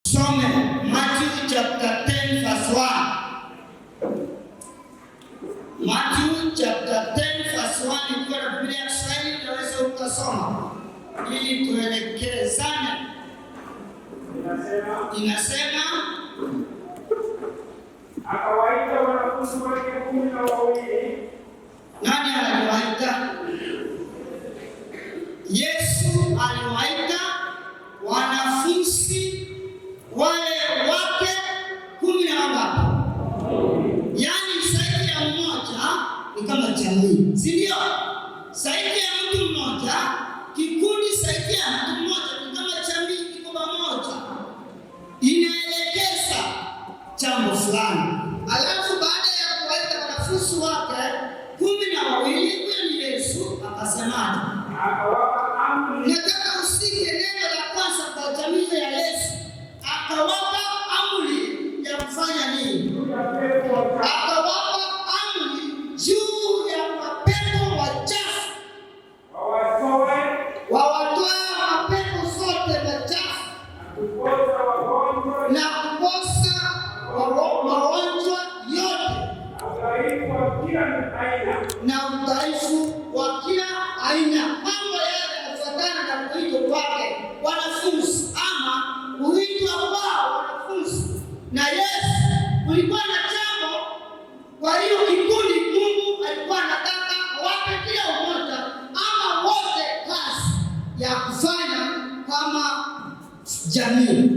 Some Matthew chapter 10 verse 1. Matthew chapter 10 verse 1, ikiwa na Biblia ya Kiswahili unaweza ukasoma ili tuelekezane. Inasema, Inasema, akawaita wanafunzi wake 12. Nani aliwaita? Yesu aliwaita wanafunzi wale wake kumi na wangapi? Yaani zaidi ya mmoja ni kama jamii, si ndio? Zaidi ya mtu mmoja, kikundi zaidi ya mtu mmoja ni kama jamii, iko pamoja, inaelekeza jambo fulani. Alafu baada ya kuwaita wanafunzi wake 12, huyo ni Yesu akasemaje? Akawapa amri Nataka usikie neno la kwanza kwa jamii ya Yesu. Akawapa amri ya kufanya nini? juu ya pepo wachafu, Akawapa amri juu ya mapepo wachafu, wawatoe wawatoe mapepo zote machafu na kupoza wagonjwa na kupoza magonjwa yote na udhaifu wa kila aina. Na udhaifu wa kila aina. Mambo yale yanafuatana na kuitwa kwake wanafunzi ama kuitwa kwao wanafunzi na Yesu. Kulikuwa na jambo, kwa hiyo kikundi Mungu alikuwa anataka wape kila mmoja ama wote kazi ya kufanya kama jamii.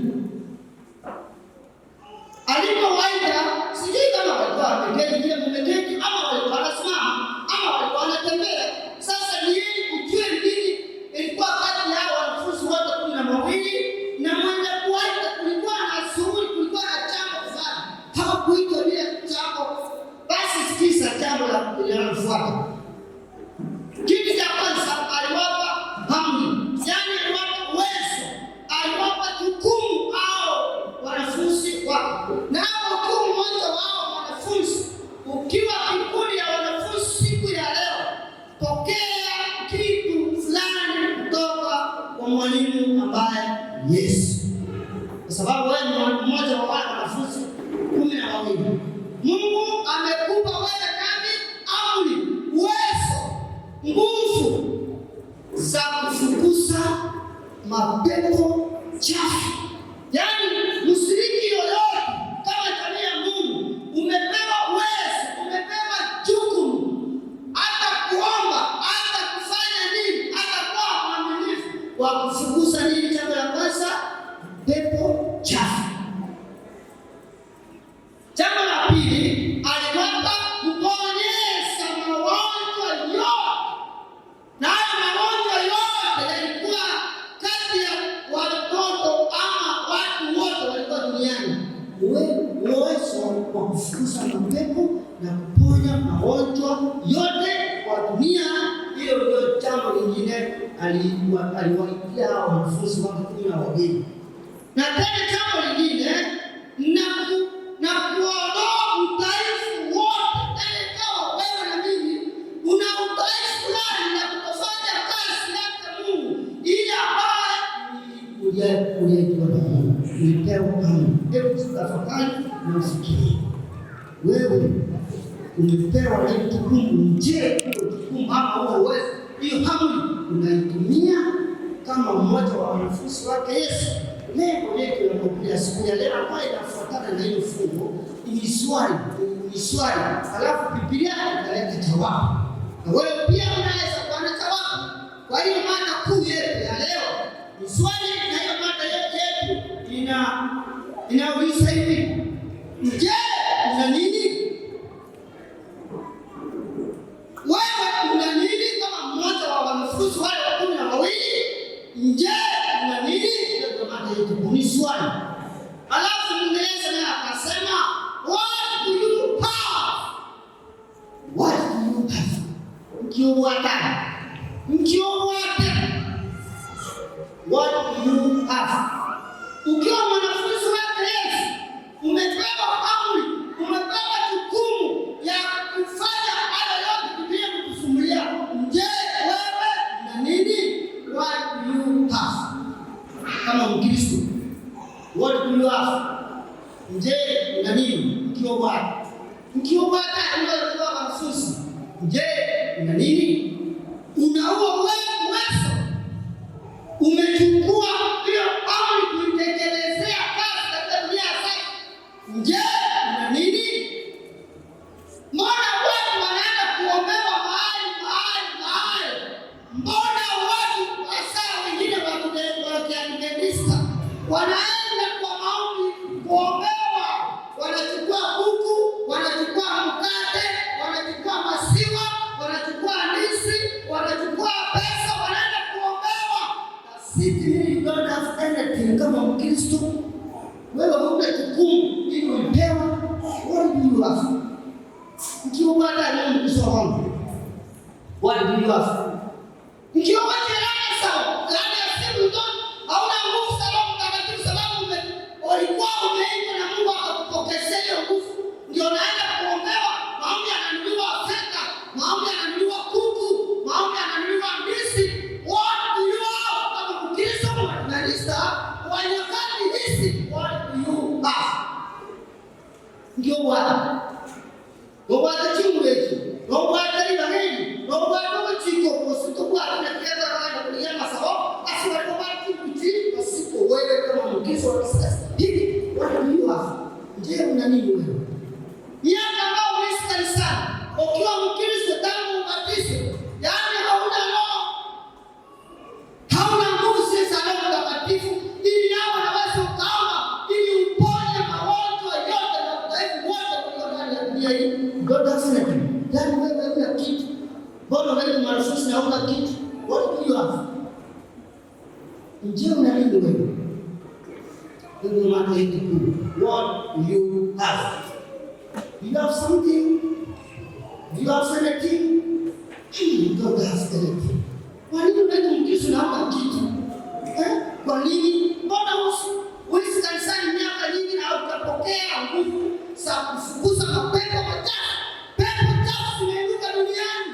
Alipowaita, sijui kama walikuwa wameketi vile mmeketi ama walikuwa wanasimama ama walikuwa wanatembea. Sasa ni ili ujue nini ilikuwa kati ya wanafunzi wote 12 na mwenye kuwaita, kulikuwa na shughuli, kulikuwa na jambo fulani. Hawakuitwa bila jambo. Basi sikiza jambo la linalofuata. Kitu cha kwanza aliwapa amri, yaani aliwapa uwezo, aliwapa jukumu hao wanafunzi wake. Na hao jukumu mmoja wao wanafunzi, ukiwa kikundi ya wanafunzi siku ya leo, pokea kitu fulani kutoka kwa mwalimu ambaye ni Yesu, kwa sababu wewe ni mmoja wa wale wanafunzi 12. Mungu amekupa wewe nani? Amri, uwezo, nguvu za kufukuza mapepo chafu. Yaani mshiriki yoyote kama jamii ya Mungu umepewa uwezo, umepewa jukumu, hata kuomba, hata kufanya nini, hata kuwa mwaminifu wa kufukuza nini? Jambo la kwanza, pepo chafu. Jambo la pili, aliwapa kuponyesha magonjwa yote, na hayo magonjwa yote yalikuwa kati ya watoto ama watu wote walikuwa duniani. Uwezo wa kufukuza mapepo na kuponya magonjwa yote kwa dunia. Hilo ndio jambo lingine aliwaitia hao wanafunzi wake 12. Na tena jambo lingine na kuondoa udhaifu wote. Tena ikawa wewe na mimi una udhaifu fulani na kutofanya kazi yake Mungu ile ambaye uliajiwa na Mungu, ulipewa amri. Hebu tafakari na ufikirie, wewe umepewa na jukumu. Je, huo jukumu ama huo uwezo, hiyo amri unaitumia kama mmoja wa wanafunzi wake Yesu? Lengo letu la kuhubiri siku ya leo ambayo inafuatana na hiyo fungu ni swali, alafu Biblia italeta jawabu, na wewe pia unaweza kuwa na jawabu. Kwa hiyo mada kuu yetu ya leo ni swali, na hiyo mada yetu inauliza hivi: Je, una nini? Wewe una nini kama mmoja wa wanafunzi wale wa 12? Je, una nini? Ndio mada yetu ni swali. Alafu Mwingereza naye akasema, "What do you have? What do you have?" Mkiobwata. Mkiobwata. What do you have? Ukiwa mwanafunzi wake Yesu, umepewa amri, umepewa jukumu ya kufanya hayo yote Biblia kukufunulia. Je, wewe una nini? What do you have? Kama Mkristo, what do do you have? Je, una nini? Mkiobwata. Mkiobwata ndio wanafunzi. Je, una nini? Unaua uwezo. Umechukua hiyo amri kuitekelezea kazi katika dunia sasa. Je, una nini? Mbona watu wanaenda kuombewa mahali mahali mahali? Mbona watu hasa wengine wa Kiadventista wanaenda kwa maombi kuombewa, wanachukua kuku, wanachukua mkate, wanachukua maziwa, wanachukua ndizi, wanachukua pesa, wanaenda kuombewa. Sisi you don't have anything kama Mkristo, wewe huna jukumu ili ulipewa. What do you have? Mkiobwata nini kusoma? What do you have? Mkiobwata laana sawa, laana ya simu ndo hauna nguvu za Roho Mtakatifu sababu ulikuwa umeitwa na Mungu akakupokezea hiyo nguvu. Ndio naenda kuombewa, maombi yananunuliwa Afrika, maombi yananunuliwa kuku, maombi yananunuliwa ndizi. What do you have? Kama Mkristo Mwadventista wa nyakati hizi, what do you have? Ndio bwana. Obwata chimwechi, obwata libaheli, obwata obukiko, ositobwata na kienda na kulia masao, asi walobaki kuti pasipo wewe kama Mkristo wa kisasa. Hivi what do you have? Je, una nini wewe? Miaka ambao umeishi kanisani, ukiwa Mkristo tangu ubatizo, yaani hauna roho, hauna nguvu zile za Roho Mtakatifu ili nawe unaweza ukaomba ili uponye magonjwa yote na udhaifu wote ulio ndani ya dunia hii. God has nothing. Yaani wewe huna kitu. Mbona wewe ni mwanafunzi na huna kitu? What do you have? Je, una nini wewe? Ndio maana yetu kuu. What do you have? Do you have something? Do you have anything? You don't have anything. Kwa nini unaenda Mkristo na huna kitu? Eh? Kwa nini? Mbona uishi kanisani miaka nyingi na ukapokea nguvu za kufukuza mapepo machafu? Pepo chafu zimeinuka duniani.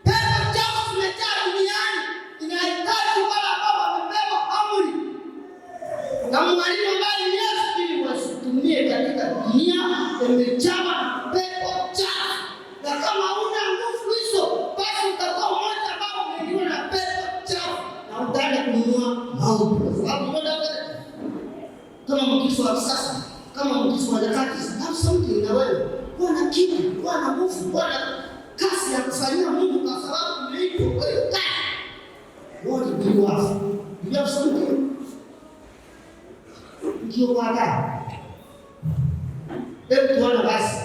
Pepo chafu zimejaa duniani. Inahitaji wale ambao wamepewa amri na mwalimu ambaye ni Yesu ili wasitumie katika dunia imejawa na pepo chafu. Na kama huna nguvu hizo, basi utakuwa mmoja ambao umeingiwa na pepo chafu na utaenda kununua mauti. Kwa sababu mbona kama Mkristo wa kisasa, kama Mkristo wa nyakati, have something na wewe. Kuwa na kitu, kuwa na nguvu, kuwa na kasi ya kufanyia Mungu kwa sababu umeitwa kwa hiyo kazi. What do you have? Do you have something? Mkiobwata. Hebu tuone basi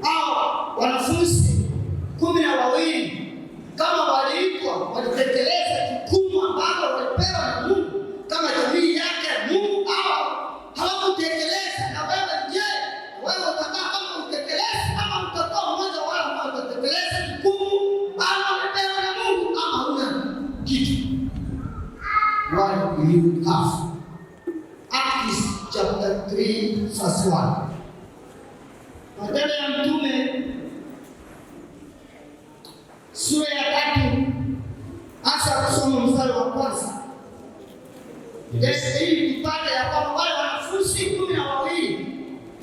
hao wanafunzi 12 kama waliitwa, walitekeleza jukumu ambalo walipewa na Mungu kama jamii yake Mungu, au hawakutekeleza? Na wewe je, wewe utakaa kama utekeleze ama utakuwa mmoja wao ambao utatekeleza jukumu ambalo umepewa na Mungu ama huna kitu? What do you have? Acts chapter 3 verse 1. Matendo ya Mtume sura ya 3, hasa kusoma mstari wa kwanza. Yes, ili tupate ya kwamba wale wanafunzi 12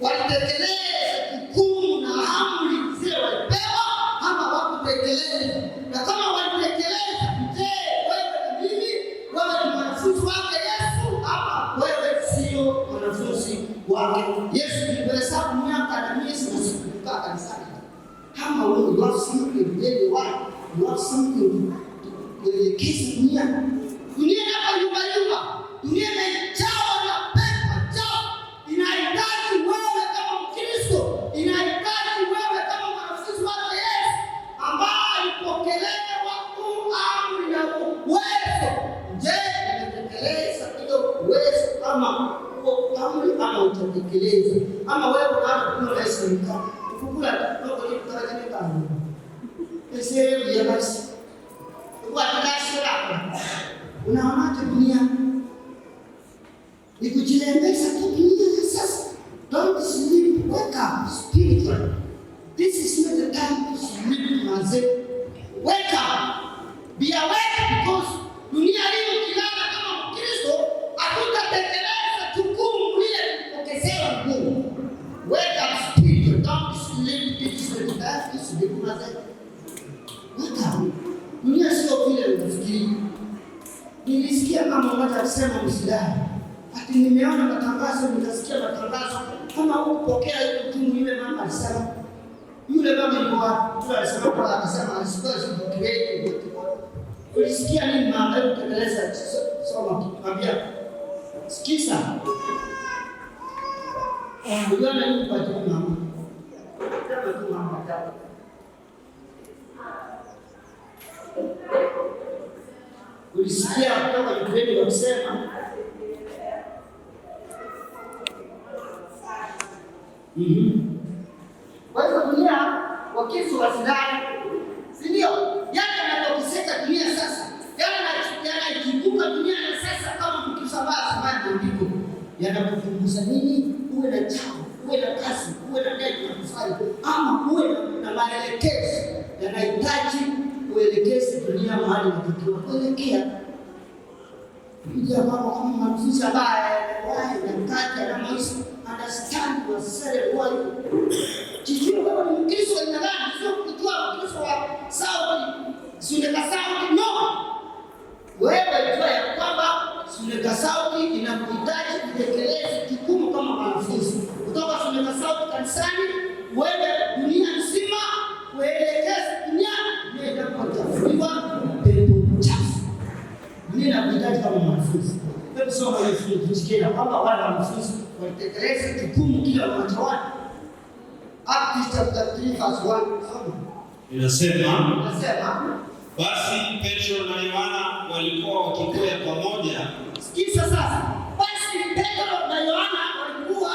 walitekeleza jukumu na amri zile walipewa ama hawakutekeleza. Na kama walitekeleza, je, wewe na mimi, wewe ni mwanafunzi wake Yesu ama wewe sio mwanafunzi wake Yesu? Tulihesabu miaka na miezi na siku kukaa kanisani. Kama wewe you have something really, why you have something kuelekeza dunia. Dunia inapoyumba yumba, dunia imejawa na pepo chafu. Inahitaji wewe kama Mkristo, inahitaji wewe kama mwanafunzi wake Yesu ambaye alipokelewa amri na uwezo. Je, unatekeleza hiyo uwezo ama huo amri ama utatekeleza? Ama wewe unaanza kunywa Yesu kukula kidogo ni kutaka nini? Ese ya basi. Kwa lako. Unaonaje dunia? Ni kujilembesha tu dunia ya sasa. Don't sleep, wake up spiritually. This is not the time to sleep, manze. Wake up. Be awake because dunia hii ukilala kama Mkristo hakutatekeleza jukumu lile. Mama mmoja alisema msidai. Ati nimeona matangazo, nikasikia matangazo kama hukupokea hiyo timu. Yule mama alisema, yule mama yuko wapi? Yule alisema kwa akasema alisikia sipokelee. Ulisikia nini mama? Hebu tekeleza, soma, mwambia. Sikiza. Uliona nini kwa ajili mama? Kama tu mama tatu. Ulisikia kutoka Ukraine wakisema. Kwa hivyo dunia Wakristo wasilale, si ndio? Yale yanatokeseka dunia sasa, yale yanajibuka dunia na sasa, kama mkisambaa samani maandiko yanakupunguza nini? Uwe na chao, uwe na kazi, uwe na neno la kufanya, ama uwe na maelekezo yanahitaji uelekeze dunia mahali unatakiwa kuelekea. Kuja mama kama mwanafunzi ambaye na kati na maisha understand yourself why jijue wewe ni Mkristo aina gani, sio kujua Mkristo wa Saudi, Suneka Saudi, no. Wewe jua ya kwamba Suneka Saudi inakuhitaji kutekeleza jukumu kama mwanafunzi kutoka Suneka Saudi kanisani, wewe dunia nzima kuelekeza dunia inapochafuliwa pepo chafu. Dunia inakuhitaji kama mwanafunzi. Hebu soma hiyo fungu tusikie ya kwamba wale wanafunzi walitekeleza jukumu kila mmoja wao. Acts chapter 3 verse 1. Soma. Inasema, Nasema, basi Petro na Yohana walikuwa wakikwea pamoja sikiza sasa. Basi Petro na Yohana walikuwa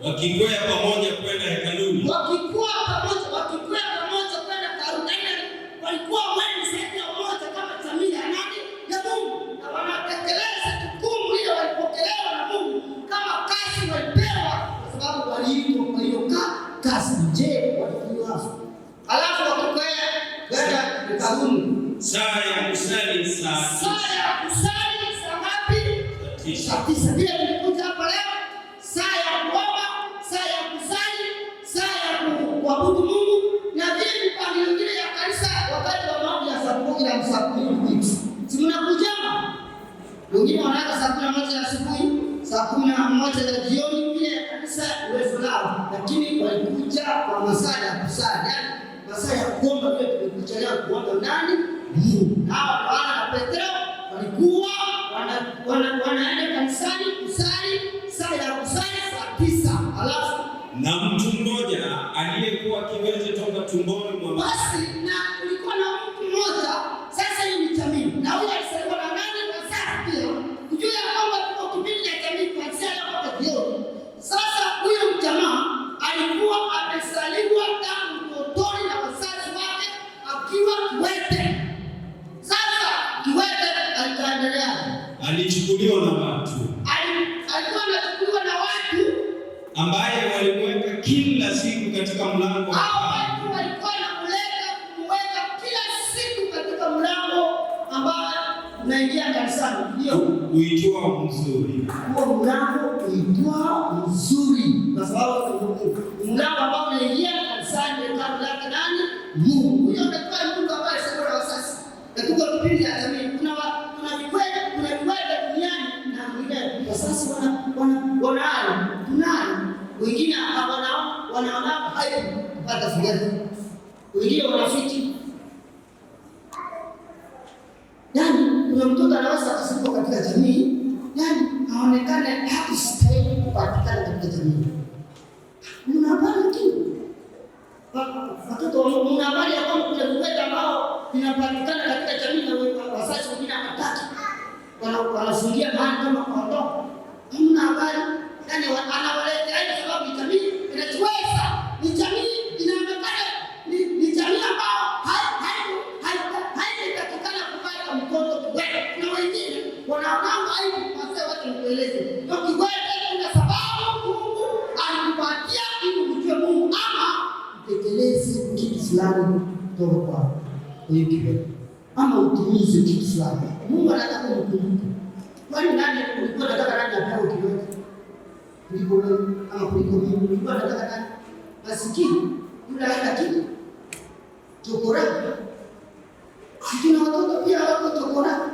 wakikwea pamoja kwenda hekaluni. wakikuwa pamoja, wakikwea pamoja kwenda Karugani, walikuwa wengi zaidi ya mmoja kama jamii ya nani? Ya Mungu. Na wanatekeleza jukumu ile walipokelewa na Mungu kama kazi walipewa, kwa sababu waliitwa kwa hiyo kazi. Je, walikuwa alafu wakikwea kwenda hekaluni Saa ya kusali saa saa ya kusali saa ngapi? tisa. Saa 9. Vile tulikuja hapa leo, saa ya kuomba, saa ya kusali, saa ya kuabudu Mungu na vile mipango mingine ya kanisa wakati wa maombi ya saa 10 na saa 12. Si mnakujama? Wengine wanaanza saa 11 ya asubuhi, saa 11 ya jioni, ile ya kanisa uwezo lao, lakini walikuja kwa masaa ya kusali, yaani masaa ya kuomba. Vile tumekuja leo kuomba nani? Mungu. Na hawa Yohana na Petro walikuwa wanaenda kanisani kusali saa ya kusali saa 9. Alafu Na mtu mmoja aliyekuwa kiwete toka tumboni mwa mama basi na kulikuwa na mtu mmoja, sasa hii ni jamii, na huyu alisaliwa na nani? Na sasa pia kujua ya kwamba tuko kipindi cha jamii kuanzia leo mpaka jioni. Sasa huyu jamaa alikuwa amesaliwa tangu utotoni na wazazi wake akiwa kiwete. Sasa kiwete alikaendelea, alichukuliwa na watu alikuwa anachukuliwa na watu ambaye walimweka kila siku katika mlango wa hao hekalu watu walikuwa wanamleta kumweka kila siku katika mlango ambao unaingia kanisani, ndio uitwao Mzuri, huo mlango uitwao Mzuri, kwa sababu mlango ambao unaingia kanisani hekalu lake nani? Mungu. Huyo amekuwa Mungu ambaye sio na wazazi. Katika kipindi cha jamii kuna viwete, kuna viwete duniani na wengine wazazi wanayo, tunayo. Wengine wanaona aibu kupata viwete, wengine wanafiki. Yaani kuna mtoto anaweza akazikwa katika jamii, yaani aonekane hakustahili kupatikana katika jamii. Mna habari lakini watoto, mna habari ya kwamba kuna viwete ambao vinapatikana katika jamii na wazazi wengine hawataki, wanafungia mahali kama kondoo. Hamna habari, yaani anawaletea ile sababu jamii inajiweza, ni jamii inaonekana ni jamii ambao haitakikana kupata mtoto kiwete. Kuna wengine wanaonanga aibu, wazee wacha nikueleze, ndio kiwete, kuna sababu Mungu alikupatia ili umjue Mungu ama utekeleze kitu fulani kutoka kwa huyu kiwete ama utimize kitu fulani. Mungu anataka umkumbuke. Kwani nani ulikuwa unataka nani apewe kiwete kuliko wewe ama kuliko mimi? Ulikuwa unataka nani? Masikini yule hana kitu, chokora. Si tuna watoto pia wako chokora.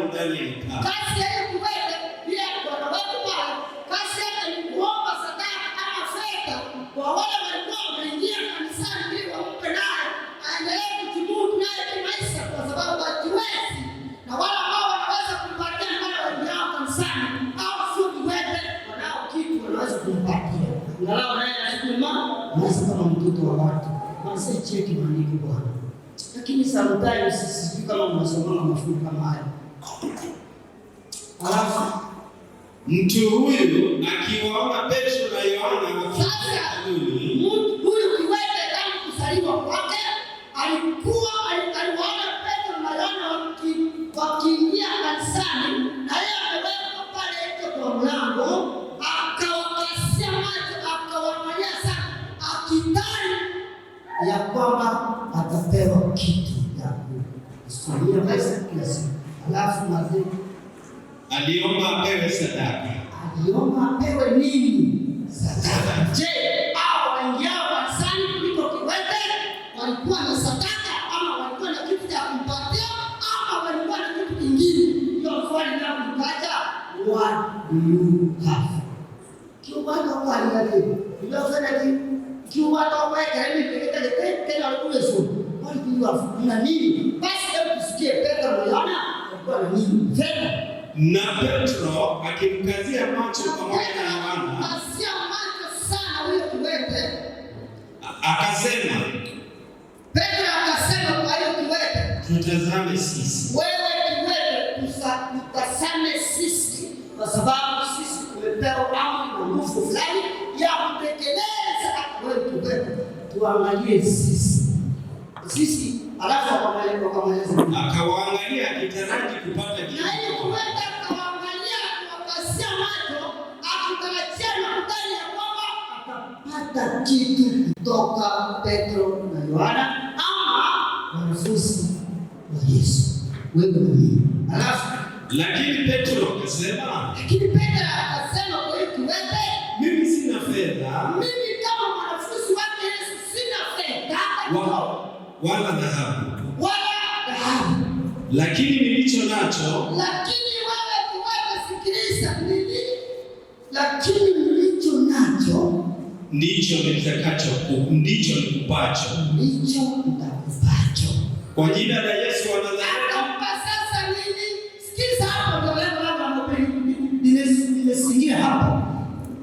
waingiao ndani ya hekalu. Kazi ya hiyo kiwete ile wanawake pale, kazi yake ni kuomba sadaka ama fedha kwa wale walikuwa wameingia kanisani, ili wampe naye aendelee kujimudu naye kimaisha, kwa sababu hajiwezi, na wale ambao wanaweza kumpatia ni wale waingiao kanisani au sio kiwete, wanao kitu wanaweza kumpatia angalau naye anasukuma maisha kama mtoto wa watu. Basi cheki maandiko bwana, lakini sometimes sijui kama mnasomanga mafungu kama haya. Alafu Mtu huyu akiwaona Petro na Yohana wakiingia Sasa hekaluni, mtu huyu kiwete tangu kuzaliwa kwake alikuwa aliwaona Petro na Yohana wakiingia kanisani, na yeye amewekwa pale nje kwa mlango, akawakasia macho, akawaangalia sana, akidhani ya kwamba atapewa kitu ya kusukumia maisha kila siku. Alafu mazee aliomba apewe sadaka. Aliomba apewe nini? Sadaka. Je, hao waingiao kanisani kuliko kiwete walikuwa na sadaka ama walikuwa na kitu cha kumpatia ama walikuwa na kitu kingine? Hiyo swali langu likaja, what do you have? Kiubana wali yake. Ilofanya ki kiubana weka ni kile kile kile alikuwa so. What do you have? Una nini? Basi hebu tusikie Petro na Yohana walikuwa na nini? Fedha. Na Petro akimkazia macho pamoja na Yohana, Kasia macho sana huyo kiwete. Akasema, Petro akasema kwa hiyo kiwete, tutazame sisi. Wewe kiwete, tutazame sisi, kwa sababu sisi tumepewa amri na nguvu fulani ya kutekeleza. Wewe kiwete, tuangalie sisi sisi, alafu wakamaliza. Akawaangalia akitaraji kupata Na kitu. hiyo kiwete akawaangalia, akawakasia macho, akitarajia na kudhani ya kwamba atapata kitu kutoka Petro na Yohana ama wanafunzi wa Yesu. Wewe na mimi. Alafu Lakini Petro akasema, lakini Petro akasema kwa hiyo kiwete, mimi sina fedha mimi kama mwanafunzi wake Yesu sina fedha hata kidogo wala dhahabu, wala dhahabu, lakini nilicho nacho lakini wewe kiwete, sikiliza nini, lakini nilicho nacho ndicho nitakacho ndicho nikupacho. ndicho nitakupacho. Kwa jina la Yesu wa Nazareti, Akampa sasa nini? Sikiza hapo, ndio lengo langu ambapo nimesingia hapo.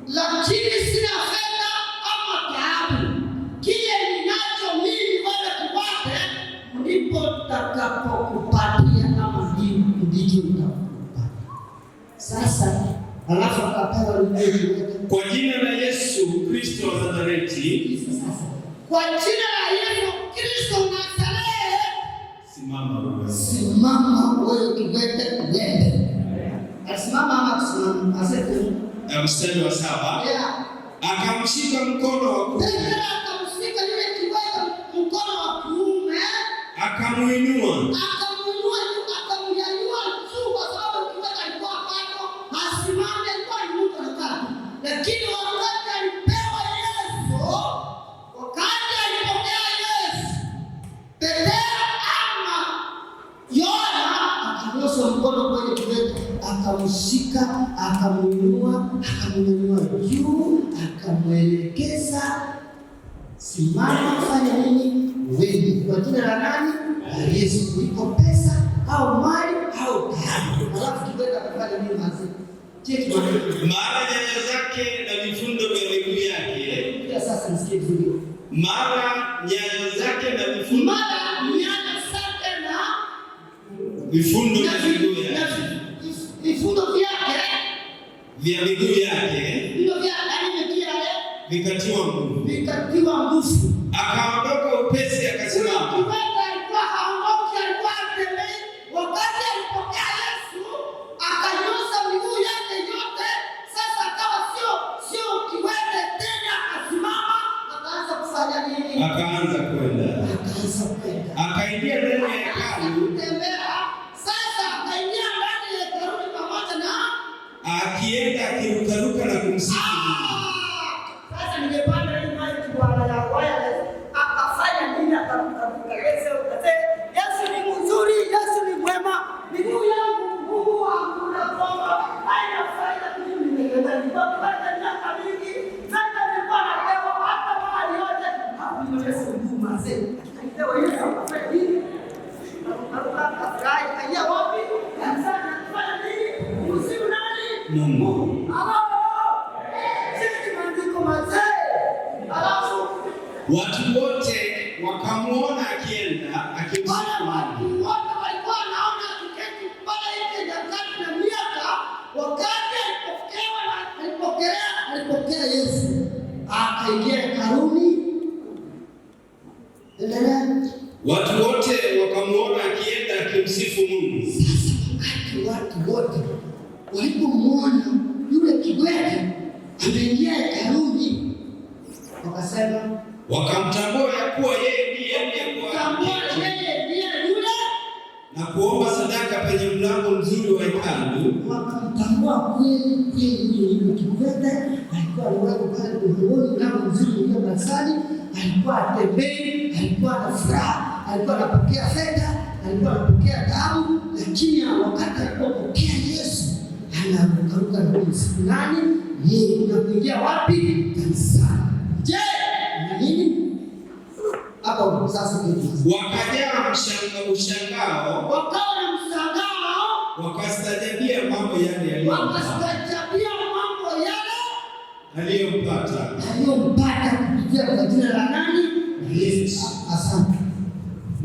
Lakini sina fedha ama dhahabu, kile ninacho mimi wewe kiwete, ndipo nitakapokupatia ama ndicho nitakupatia. Sasa alafu akapewa nini kiwete? Kwa jina la Yesu Kristo wa Nazareti, Sasa kwa jina la Yesu Kristo Nazareti, simama wewe. Simama wewe kiwete uende. Alisimama ama kusimama? Asante. Na mstari wa 7, Yeah. akamshika mkono wa kuume, Petro akamshika yule kiwete mkono wa kuume, akamuinua, akamuinua juu, akamnyanyua juu, kwa sababu kiwete alikuwa bado hasimami, alikuwa ni mtu anakaa tu. Lakini wakati alipewa Yesu, wakati alipokea Yesu, Petro ama Yohana akanyosha mkono kwenye kiwete, akamshika, akamuinua, akamnyanyua juu, akamwelekeza, simama, fanya nini? Uende. Kwa jina la nani? La Yesu. Kuliko pesa au mali au dhahabu. Alafu kiwete akafanya nini mazee? Cheki maneno. Mara nyayo zake na vifundo vya miguu yake, Pia sasa nisikie vizuri. mara nyayo zake na vifundo Mara nyayo zake na vifundo na vya miguu na yake vifundo vyake, vya miguu yake vifundo vyake, yaani mikia yale vikatiwa nguvu, vikatiwa nguvu. akaondoka upesi, Huyo akasimama. kiwete alikuwa haondoki, alikuwa hatembei. Wakati alipokea Yesu akanyosha miguu yake yote, sasa akawa sio kiwete tena, akasimama, akaanza kufanya nini? Akaanza kwenda, Akaanza kwenda, akaingia ndani ya akaanza hekalu, kutembea. Sasa akaingia ndani ya hekalu pamoja na akienda akirukaruka na kumsifu Mungu. Sasa ningepanda hii mic bwana ya wireless, akafanya nini? Akarukaruka. Yesu akasema, Yesu ni mzuri, Yesu ni mwema, miguu yangu Mungu. Sisi maandiko mazee. Alafu Watu wote wakamwona akienda wale akimsifu watu Mungu. wote walikuwa wanaona akiketi pale nje nyakati na miaka, wakati alipokewa na alipokea Yesu akaingia hekaluni. Endelea. Watu wote wakamwona akienda akimsifu Mungu. Sasa wakati watu wote walipomwona yule kiwete ameingia hekaluni, wakasema, Wakamtambua ya kuwa yeye ndiye aliyekuwa tambua akiketi yeye ndiye yule. na kuomba sadaka penye mlango mzuri wa hekalu. Wakamtambua kweli kweli, yule kiwete alikuwa amewekwa pale mlangoni, mlango mzuri ulio kanisani. Alikuwa atembei, alikuwa na furaha, alikuwa anapokea fedha, alikuwa anapokea dhahabu, lakini wakati alipopokea Yesu anarukaruka na kumsifu nani? Mungu. Na kuingia wapi? Kanisani. Je, na nini hapo sasa? Kitu Wakajaa ushangao, wakawa na mshangao, wakastajabia mambo yale yaliyompata. wakastaajabia mambo yale Aliyompata. aliyompata kupitia kwa jina la nani? Yesu. Asante.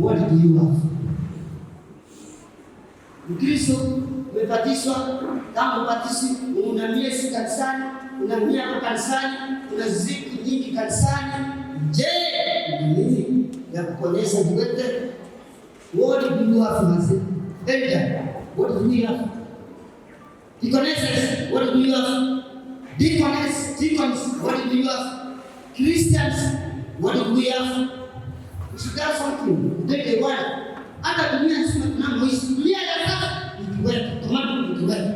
What do you have? Mkristo umebatizwa, kama ubatizwi, una miezi kanisani, una miaka kanisani, una siku nyingi kanisani. Je, una nini ya kukuonyesha kiwete? What do you have, Mazi? Elder, what do you have? Deaconesses, what do you have? Deaconess, deacons, what do you have? Christians, what do we have? We should have something. Take the word. Hata dunia nzima tunamoishi, dunia ya sasa ni kiwete, tomato ni kiwete.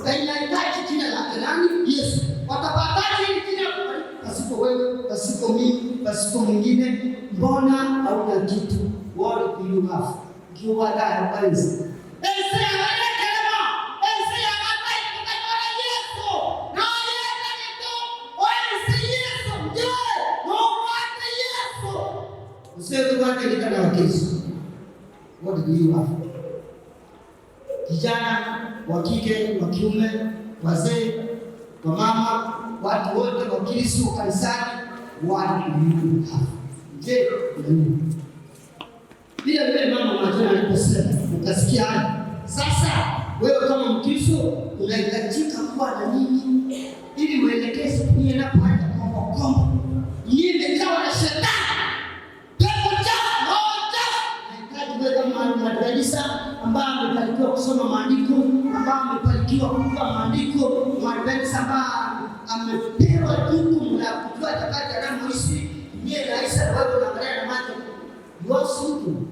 Na inahitaji jina lake nani? Yesu. Watapataje hili jina pasipo wewe, pasipo mimi, pasipo mwingine? Mbona hauna kitu? What do you have? Kiwada ya kwanza. Ese abarekerema, ese abatai kutakora Yesu. Na yeye nito, oense Yesu. Je, no wate Yesu. Usiwe wake ni kana wa Kristo. What do you have? Kijana wa kike, wa kiume, wazee, wa mama, watu wote wa Kristo kanisani, what do you have? Je, una nini? Vile vile mama Matona aliposema, ukasikia haya. Sasa wewe kama Mkristo unahitajika kuwa na nini ili uelekeze dunia inapoenda kombo kombo. Dunia imejawa na shetani, pepo chafu, roho chafu. Nahitaji wewe kama Mwadventista ambaye amebarikiwa kusoma maandiko, ambaye amebarikiwa kujua maandiko, Mwadventista ambaye amepewa jukumu la kujua nyakati anamoishi, dunia inaisha na wewe unaangalia na macho. You have something.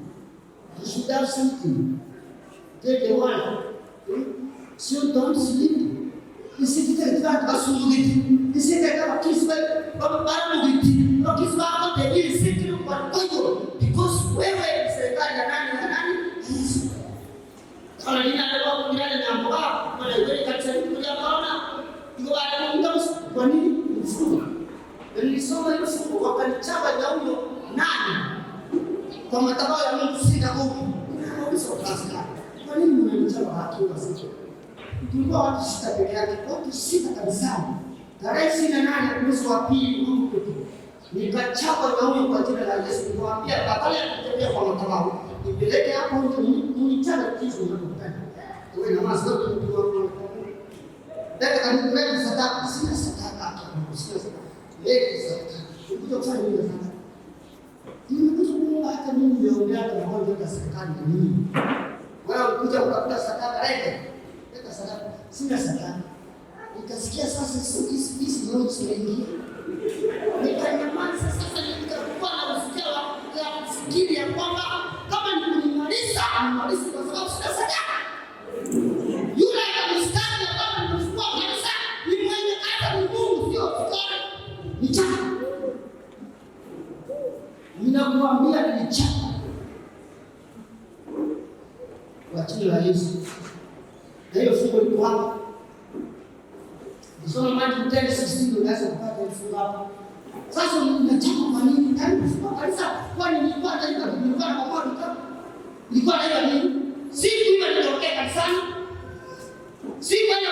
You should have something. Take the one. So don't sleep. Isifike watu basunguliti. Isifike kama kiswe baramugiti. Bakiswa hapo tejiri sikiru kwa koyo. Because wewe ni serikali ya nani ya nani? Yesu. Kama nina leo kujirani na mboga, maana yule kanisa nilikuja kaona iko baada ya mtu kwa nini mfungo? Nilisoma hiyo fungu wakanichapa jaulo nani? Kwa madhabahu ya Mungu sina nguvu. Nauliza pastor, kwa nini mnanichapa haki wa sisi? Tulikuwa watu 6 peke yake, watu 6 kanisani. Tarehe 28 mwezi wa pili Mungu wetu. Nikachapa jaulo kwa jina la Yesu, nikamwambia badala ya kutembea kwa madhabahu, nipeleke hapo nje mnichape kitu mnachotaka. Wewe na maana zote mtu wangu. Dada karibu wewe sadaka, sina sadaka hapa, sina sadaka. Leta sadaka. Ukuja kufanya nini sasa? Nimekuja kuomba hata mimi nimeombea hata magonjwa ya serikali ni nini? Wewe ukuja ukakuta sadaka leta. Leta sadaka. Sina sadaka. Nikasikia sasa hizi hizi notes zinaingia. Nikanyamaza sasa, nikakuwa na usikia wa ya kufikiri ya kwamba kama ni kunimaliza, nimalize kwa sababu sina sadaka. Yule akamstari ya kwamba nimechukua kanisa, ni mwenye hata ni Mungu sio sukari. Ni chapa. Ninakuambia nilichapa. Kwa jina la Yesu. Na hiyo fungu liko hapa. Ukisoma Mathayo 10:16 unaweza kupata hiyo fungu hapo. Sasa unachapa kwa nini? Yaani kufungua kanisa kwani nilikuwa naiba, nilikuwa na bomoa duka. Nilikuwa naiba nini? Siku hiyo nilitokea kanisani. Siku hiyo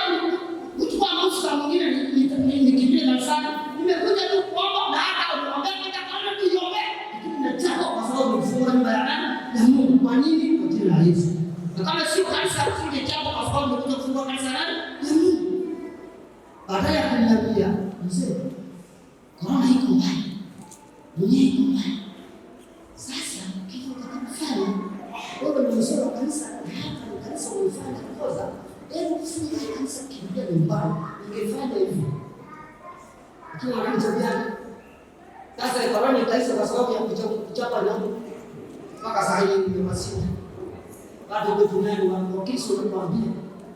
kanisa nani? Ya Mungu. Baada ya kuniambia mzee, korona iko mbaya, dunia iko mbaya. Sasa kile utakachofanya wewe ni mzee wa kanisa na hapa ni kanisa umefanya kosa, hebu funga kanisa, kimbia nyumbani. Ningefanya hivyo ikiwa wananichabiana. Sasa korona itaisha kwa sababu ya kuchapa na mpaka saa hii ni masika bado ndio duniani wa Wakristo wanakuambia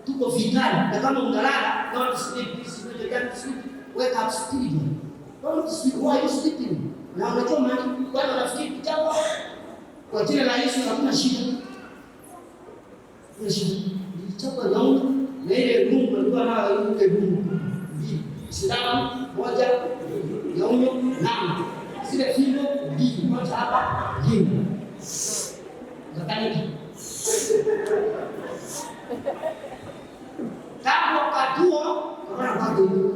tuko vitani, na kama unalala, don't sleep, this is not your time to sleep, wake up spiritually. Don't sleep, why are you sleeping? Na unajua maana wale wanafikiri kuchapa kwa jina la Yesu hakuna shida. Hakuna shida. Nilichapa nyongo na ile rungu alikuwa nayo ile rungu mbili. Sindano moja nyonyo nane. Zile fimbo mbili, moja hapa, nyingine. Nakanika. Tangu wakati huo korona bado ipo.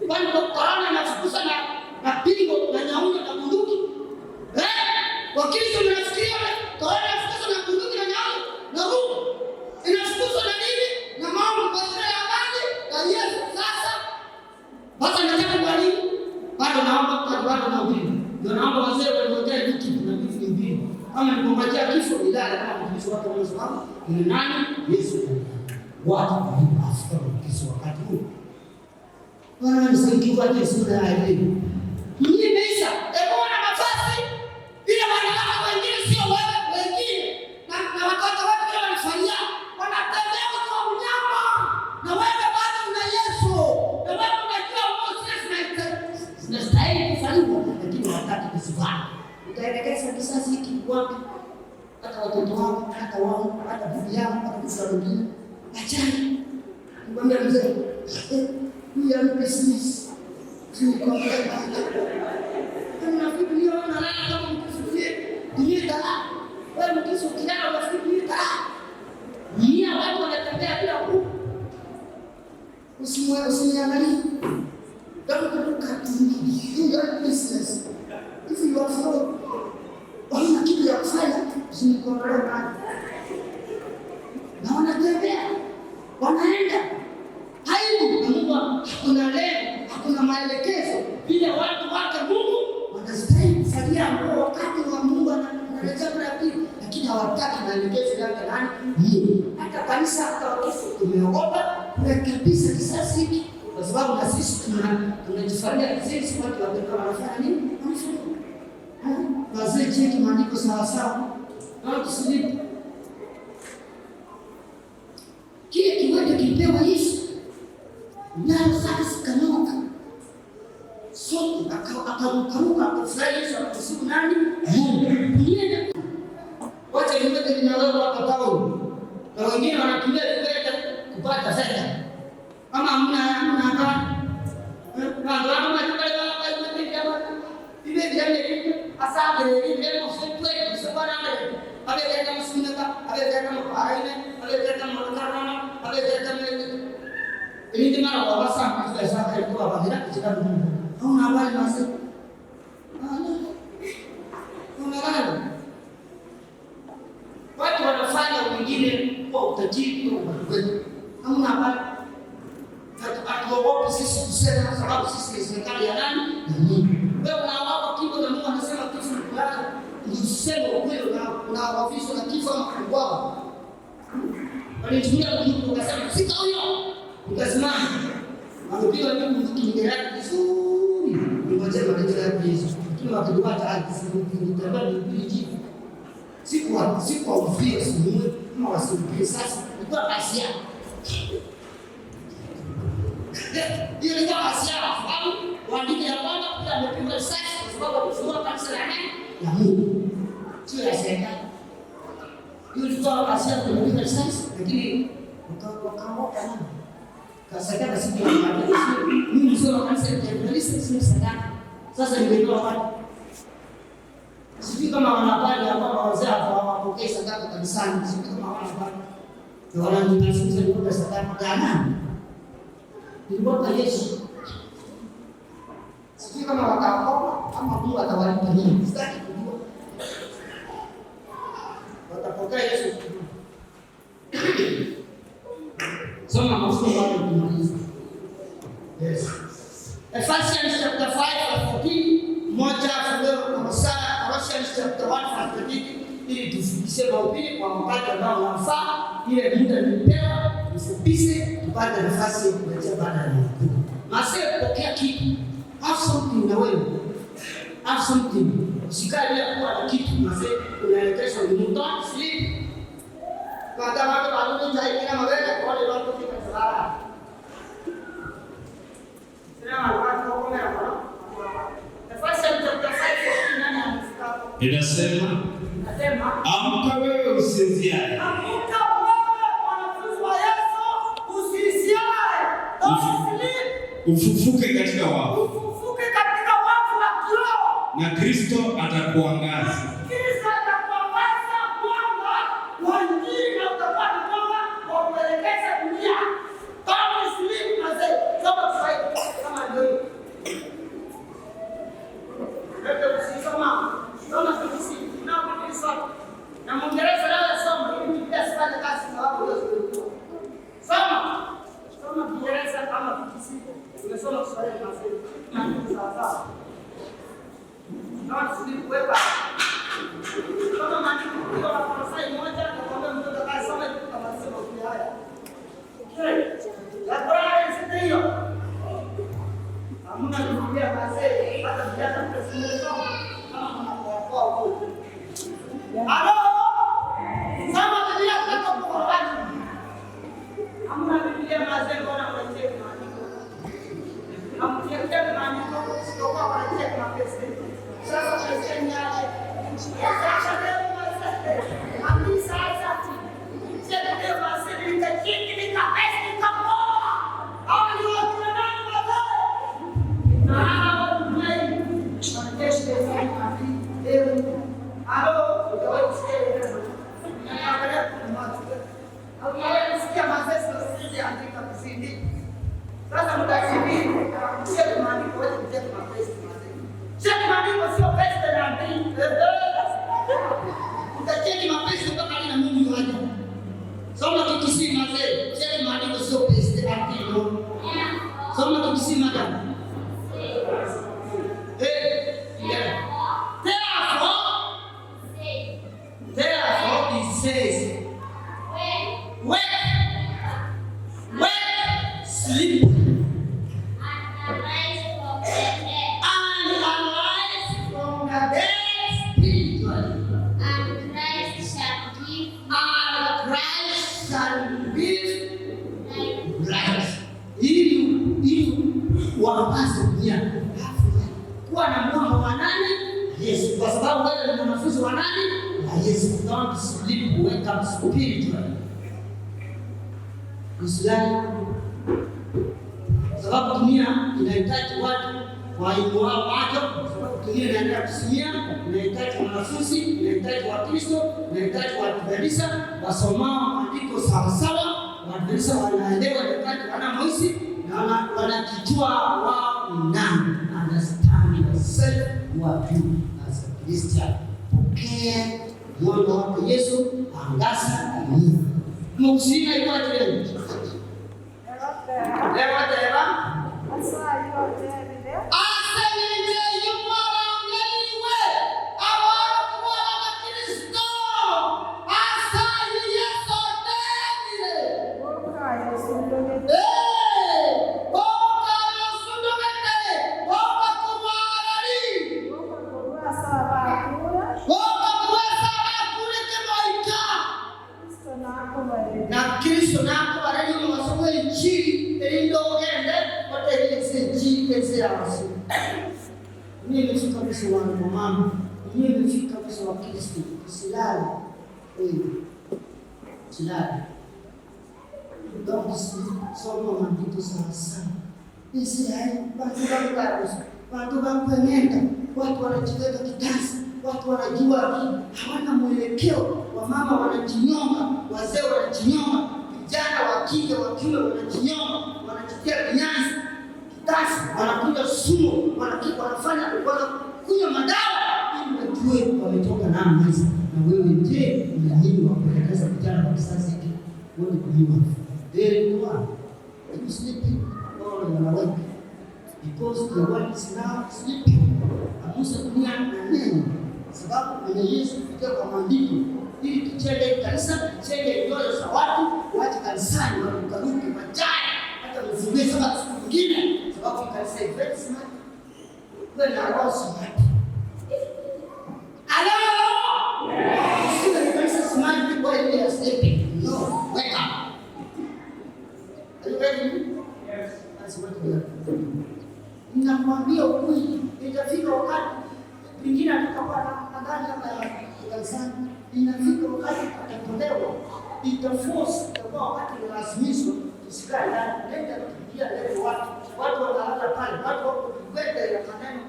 Kwani korona inafukuza na pingo na nyaunyo na bunduki? Eh? Wakristo mnafikiria korona inafukuza na bunduki na nyaunyo na rungu? Inafukuzwa na nini? Na maombi kwa jina la nani? La Yesu. Sasa basi nataka kwa nini? Bado naomba kwa bado nahubiri. Ndio naomba wazee waniletee YouTube na vitu vingine. Kama nikungojea kifo nilale kama mtumishi wake Mungu sababu ni nani? Yesu. Watu walioafika Kristo wakati huu. Bwana nisaidie kwa Yesu na elimu. Dunia imeisha. Hebu wana nafasi ile wanawake wengine sio wewe wengine. Na watoto wako vile wanafanyia wanatembea kwa unyama. Na wewe bado una Yesu. Na wewe unajua nguo zile zinastahili kufanywa lakini hawataki kuzivaa. Utaelekeza kisasi hiki wapi? Hata watoto wako, hata wao, hata bibi yao, hata bibi za wengine. Achana. Nikwambia mzee, huyu ana business. Sio kwa kama nafikiri dunia wana raha kama mkisufurie dunia italala. Wewe mkristo ukilala unafikiri dunia italala. Dunia watu wanatembea bila huku. Usiniangalie. Don't look at me. Do your business. If you are for hauna kitu ya kufanya, usinikonolee macho. Na wanatembea, wanaenda. Aibu na Mungu hakuna lengo, hakuna maelekezo. Vile watu wake Mungu wanastahili kufagia nguo wakati wa Mungu analeta mara pili, lakini hawataki maelekezo yake nani? Mungu. Hata kanisa hata Wakristo tumeogopa kurekebisha kisasi hiki kwa sababu na sisi tunajifanyia sisi watu wa wanafanya nini? Wanafanya. Wazee cheki maandiko sawa sawa. Don't sleep. Kile kiwete kilipewa Yesu. Nyayo zake zikanyooka. Sote akarukaruka akafurahi Yesu akamsifu nani? Mungu. Dunia wacha viwete vinawekwa hapa town. Na wengine wanatumia viwete kupata fedha. Kama hamna habari. Hauna habari mzee. Unalala. Watu wanafanya wengine kwa utajiri kwa wetu. Hamna habari. Hatuogopi sisi kusema kwa sababu sisi ni serikali ya nani? Ya Mungu. Wewe unaogopa kifo na Mungu anasema kifo ni kulala. Usiseme ukweli unaogopishwa na kifo ama kuuawa. Walitumia bunduki wakasema sika huyo. Ukasimama. Walipiga mimi bunduki ningeraki vizuri. Ningojea matendo ya Yesu. Lakini wakiliwacha ardhi nihubiri jibu. Sikuwa ufie simuwe kama wasiupie sasa. Ilikuwa kazi yao. Hiyo ilikuwa kazi yao. Sababu waandike ya kwamba kila amepigwa risasi kwa sababu alifungua kanisa la nani? La Mungu. Sio la serikali. Hiyo ilikuwa kazi yao kupiga risasi, lakini wakaoka nani? Kasadaka siku ya kanisa. Mimi mzee wa kanisa ya kanisa sio sadaka. Sasa nimetoa wapi? Sijui kama wanabali ambao wazee hawapokei sadaka kanisani, sijui kama wanabali. Na wananifunza nikupe sadaka gani? Nilikuwa Yesu. Sijui kama wataokoka ama Mungu atawalipa nini. Sitaki kujua. Watapokea Yesu. Soma masomo hapo tumalize. Yes. Ephesians chapter 5 verse 14, moja afungue Colossians chapter 1 verse 13 ili tufikishe mahubiri kwa wakati ambao unafaa, ile muda nilipewa nifupishe, tupate nafasi ya kuletea baada ya mahubiri. Mase, pokea kitu. Have something na wewe. Have something. Usikae bila kuwa na kitu mase, unaelekezwa ni mtu sleep. Kata watu waluni chai kina mabele kwa wale watu kika salala. Sina watu wako na Ephesians chapter 5 verse 9 amefika hapo. Inasema, Nasema, amka wewe usinziaye, amka wewe mwanafunzi wa Yesu usiisiae. Don't sleep. ufufuke katika wafu, Ufufuke katika wafu wa kiroho. na Kristo atakuangaza. Kristo atakuangaza mwanga wa Injili na utakuwa ni mwanga wa kuelekeza dunia. Don't sleep mazee. Soma Kiswahili kama ndio hiyo. Lete usisoma. Soma Kiswahili. Na Kiswahili. Na Mwingereza naye soma ili Biblia sifanye kazi sababu hiyo sio. Soma. Soma Kiingereza kama Kiswahili. Umesoma Kiswahili mazee. Na sawa sawa. Don't sleep, wake up. Kama maandiko kwa Wakolosai moja na kwamba mtoto akae soma ili tukamalize mahubiri haya. Okay. La Qur'an sita hiyo. Hamna Biblia mazee, hata vijana mtasoma kama mnakuwa huko. Halo? Soma Biblia kutoka kwa Qur'an. Hamna Biblia mazee, mbona mnacheka maandiko? Hamcheki maandiko, sitokuwa wanacheka mapesa. Sasa tunasema aje? Sasa leo mazee, hadi sasa cheki leo mazee, nikacheki nikapesa nikapoa. Hawa ni watu wa nani mazee? Na hawa watu wengi wanajeshi leo. Halo, utawahi kusikia hiyo neno? Naangalia kuna watu. Haujawahi kusikia mazee sio andika kusindi. Sasa mtasubiri cheki maandiko, wewe cheki mapesa mazee. Cheki maandiko sio pesa na ndii. Utacheki mapesa mpaka lini na Mungu aje. Soma Kikisii mazee. Cheki maandiko sio pesa na ndii. Soma Kikisii madam. Eh, yeah. Therefore it says, wake, wake, sleep, and arise from the dead spiritually. And Christ shall give And Christ shall give light. light. Ili waangaze dunia. Kuwa na mwanga wa nani? Yesu. Kwa sababu wewe ni mwanafunzi wa nani? Wa Yesu. Don't sleep, wake up spiritually. Usilale. Sababu dunia inahitaji watu wainuao macho, sababu dunia inaendelea kusimia, inahitaji wanafunzi, inahitaji Wakristo, inahitaji Waadventista wasomao maandiko sawasawa. Waadventista wanaelewa nyakati wanamoishi na wanajijua wao ni nani. Understand yourself, who are you as a Christian. Pokea mwanga wake Yesu, angaza dunia. Mkusina ikwati leo. Leo tena. Asenje yumarangeliwe abarokuwa Abakristo asayi Yesu atemire. Eh, boka yosundugete, boka kumarari, boka kuwesa bakureke moika. Na Kristo nako barari mu masomo y'injiri erindogende bateretse injiri ese yaso. Mimi nimefika kabisa wa mama, mimi nimefika kabisa wa Kristo, usilale. Eh. Usilale. Donc soma maandiko sawa sawa. Israeli watu wangu watu wangu watu wanajiweka kitanzi, watu wanajua hawana mwelekeo, wamama wanajinyonga, wazee wanajinyonga, vijana wa kike wa kiume wanajinyonga, wanajitia kinyanzi, kitasi, wanakunywa sumu, wanafanya wanakunywa madawa ili wajue wametoka na maisha. Na wewe je, una nini wa kuelekeza vijana wa kizazi hiki? Wewe ni kujua. Eh, ni wapi? Because the world is now sleeping. Amusa dunia na neno, sababu kwenye Yesu kupitia kwa maandiko, ili tuchenge kanisa, tuchenge nyoyo za watu, waje kanisani warukaruke, wajae, hata mfungue sabato siku nyingine, sababu kanisa is very smart. Kuwe na roho smart. Hello? Usiwe ni kanisa smart while you are sleeping. No, wake up. Are you ready? Yes. That's what we are doing. Nakwambia ukweli, itafika wakati pengine atakakuwa nadhani hapa ya kanisani, inafika wakati atatolewa, itaforce, itakuwa wakati lazimishwa, tusikae ndani, nenda kukimbia leo watu, watu wanalala pale, watu wako viwete ya maneno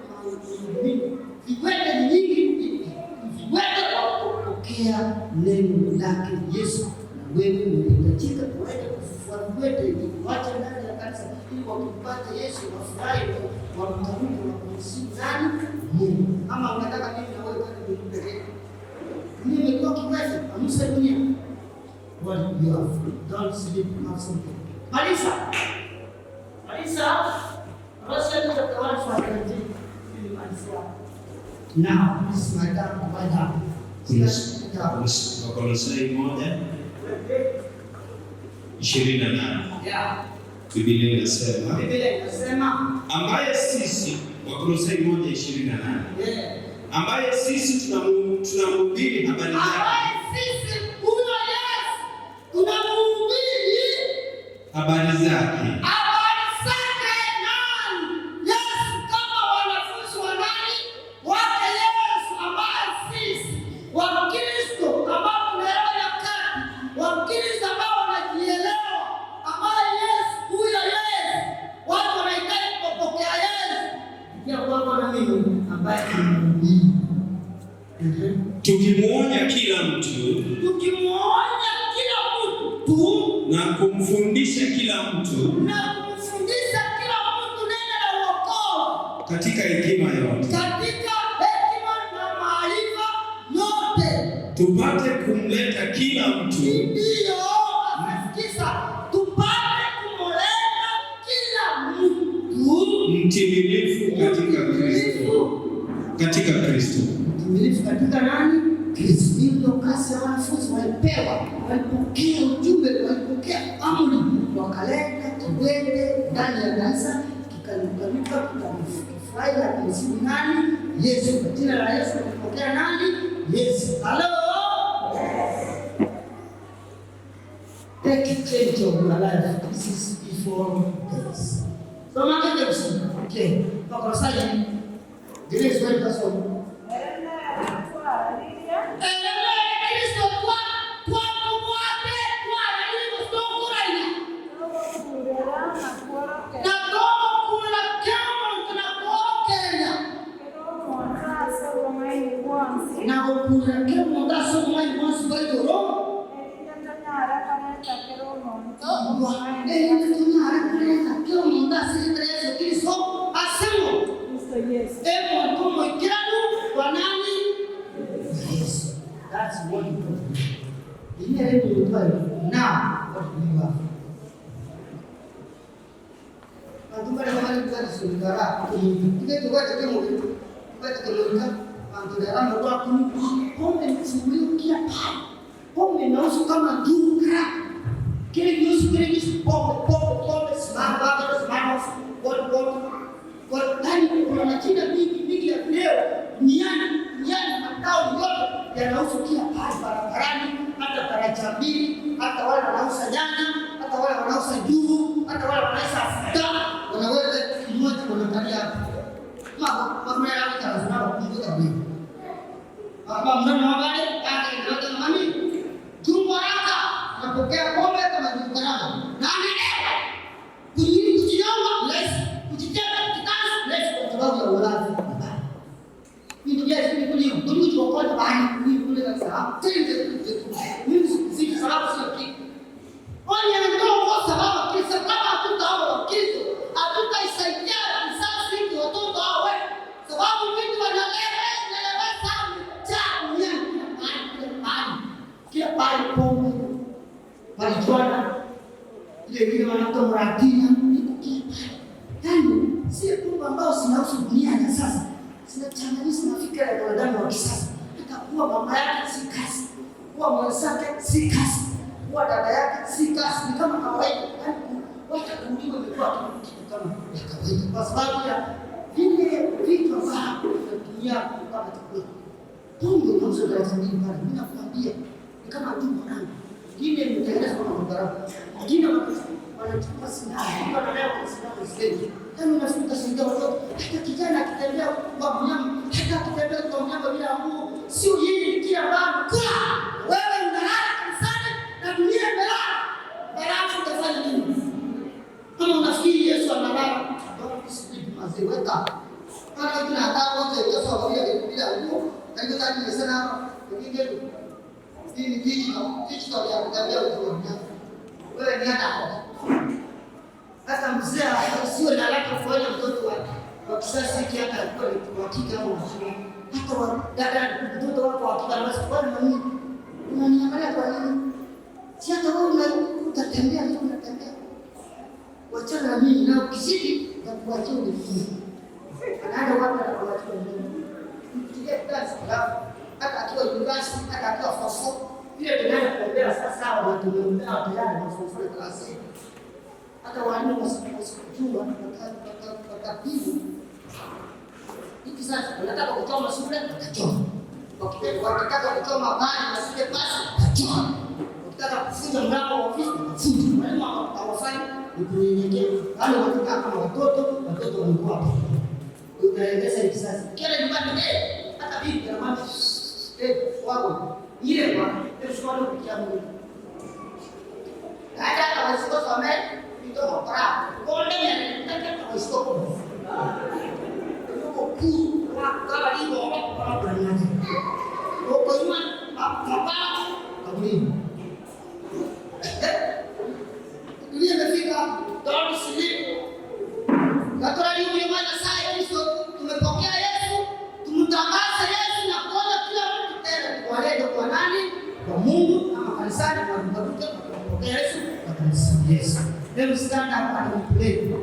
mingi, viwete ni nyingi, viwete wa kupokea neno lake Yesu. Na wewe unahitajika kuenda kufufua viwete ili kuacha ndani ya kanisa, ili wakimpata Yesu wafurahi, wamtamke na kumsifu nani? Mungu. Ama unataka mimi na wewe kwenda mbinguni pekee? Dunia imekuwa kiwete, amsha dunia. What you have, don't sleep, have something. Malisa. Malisa. Colossians chapter 1 verse 20. Malisa. Now, this is my time to wind up. Wakolosai 1:28. Yeah. Biblia inasema Biblia inasema, ambaye sisi, Wakolosai 1:28, yeah, ambaye sisi tunamhubiri habari zake, ambaye sisi huyo Yesu tunamuhubiri habari zake habari zake nani? Yesu kama wanafunzi wa nani? Wake Yesu, ambaye sisi Wakristo ambao tunaelewa nyakati, Wakristo ambao wanajielewa, ambaye Yesu huyo Yesu, watu wanahitaji kupokea Yesu ya kwako na mimi ambaye tunamhubiri. Tukimuonya kila mtu Tukimuonya kila mtu na kumfundisha kila mtu na kumfundisha kila mtu neno la wokovu katika hekima yote, katika hekima na maarifa yote, tupate kumleta kila mtu ndiyo asikiza, tupate kumleta kila mtu mtimilifu katika Kristo, katika Kristo. Mtimilifu katika nani? Kristo. Hiyo ndio kazi ya wanafunzi walipewa, walipokea ujumbe, walipokea amri, wakaleta kiwete ndani ya kanisa, kikanukanuka, kikafurahi na kumsifu nani? Yesu. Kwa jina la Yesu walipokea nani? Yesu. Hello? Take change of your life. This is before this. So, okay. Wakolosai, Grace, wait us on. Kristo twamubwate twaralire gutunguraina na togokura kĩomuntu na kuorokenia na gũkura kĩomuntu ase omwanya bwonsi bwa igũrũ erinde tonyare kureta kĩomuntu ase ritara Yesu Kristo asemo emuntu omoikeranu wa nani? Yesu. That's what you got to do. Now, what do you have? Bantu bari bari bari tuje tuwete kemo tuwete kemo bantu darama kwa kuni pombe mfunguliwa kila pale. Pombe inauzwa kama duka. Kile nyusu kile nyusu pombe pombe pombe smart baba smart off what what what yani kuna majina mingi mingi ya leo duniani duniani matao yote yanauzwa kila pale barabarani, hata daraja mbili, hata wale wanauza nyanya, hata wale wanauza jugu, hata wale wanauza futa, wanaweka kinywaji wanaangalia hapo. Mama, mama yao tazama kufunguka mbili. Apa mwana wa wale kaka ndio mami. Jumba raka napokea pombe kama jumba raka. Na anaelewa. Kujiri kujinyonga less, kujiteka kitasi less kwa sababu ya ulafi mbaya. Mimi ndio sisi kuli kuli kwa kwa bani kuli kule kabisa. Tende mimi sisi sababu sio kitu. Onye ndio kwa sababu kisa kama hatutaoa Kristo, hatutaisaidia kizazi hiki watoto hao wewe. Sababu vitu wanalewa wanalewa sana cha kila pale kila pale pombe. Marijuana ile ile wanaita muratina iko kila pale. Yaani Zile pombe ambazo zinahusu dunia ya sasa, zinachanganyisha na fikra ya mwanadamu wa kisasa. Hata kuwa mama yake si kazi, kuwa mwenzake si kazi, kuwa dada yake si kazi, ni kama kawaida. Yaani wacha kuuliwa imekuwa kitu kama ya kawaida, kwa sababu ya vile vitu ambavyo tunatumia kama chakula. Pombe unauza darasa mbili pale, mimi nakwambia ni kama jumba langu. Wengine mtaenda kwa madharau, wengine wanachukua sindano, mtu analea kwa sindano zile. Yaani unafikiri utasaidia watoto, hata kijana akitembea kwa mnyama, hata akitembea kwa mnyama bila nguo, sio yeye ni kila bandu. Kula! Wewe unalala kanisani na dunia imelala. Halafu utafanya nini? Kama unafikiri Yesu analala, don't sleep mazee, wake up. Maana kuna hata wote Yesu akawaambia bila nguo. Katika tani nimesema hapa, wengine hii ni digital, digital ya kutembea ukiwa mnyama. Wewe ni hata hapo. Hata mzee usiwe na haraka kuona mtoto wa kisasi hiki hata alikuwa ni wa kike au wa kiume. Hata wa dada mtoto wako wa kike anaweza kuwa na nini? Unaniangalia kwa nini? Si hata wewe utatembea tu unatembea. Wachana na mimi na ukizidi nitakuachia ulifunze. Anaenda wapi anakuachia mimi? Mtilie kazi halafu hata akiwa university hata akiwa form 4 vile tunaenda kuombea sasa hawa watu wameombea tayari na form 4 class. Hata walimu wasipojua watapigwa. Hiki sasa wanataka kuchoma shule watachoma. Wakitaka kuchoma bani na shule basi watachoma. Wakitaka kufunga mlango wa ofisi watafunga. Walimu hawafanyi ni kunyenyekea. Wale wakikaa kama watoto, watoto wamekuwa hapo. Unaendesha hivi sasa. Kila nyumbani hata bibi anamwambia wako ile bwana, Yesu wale kutia Mungu. Hata kama sio some ndio para. Konde ni nataka kama sio kwa. Ndio ku kwa kama libo kwa kwa nani. Kwa nyuma papa kaburi. Dunia imefika don't sleep. Katora ni mwana saa Kristo tumepokea Yesu, tumtangaze Yesu na kuona kila mtu tena tuwalete kwa nani? Kwa Mungu ama kanisani kwa Mungu kupokea Yesu na kumsifu Yesu. Let me stand up and pray.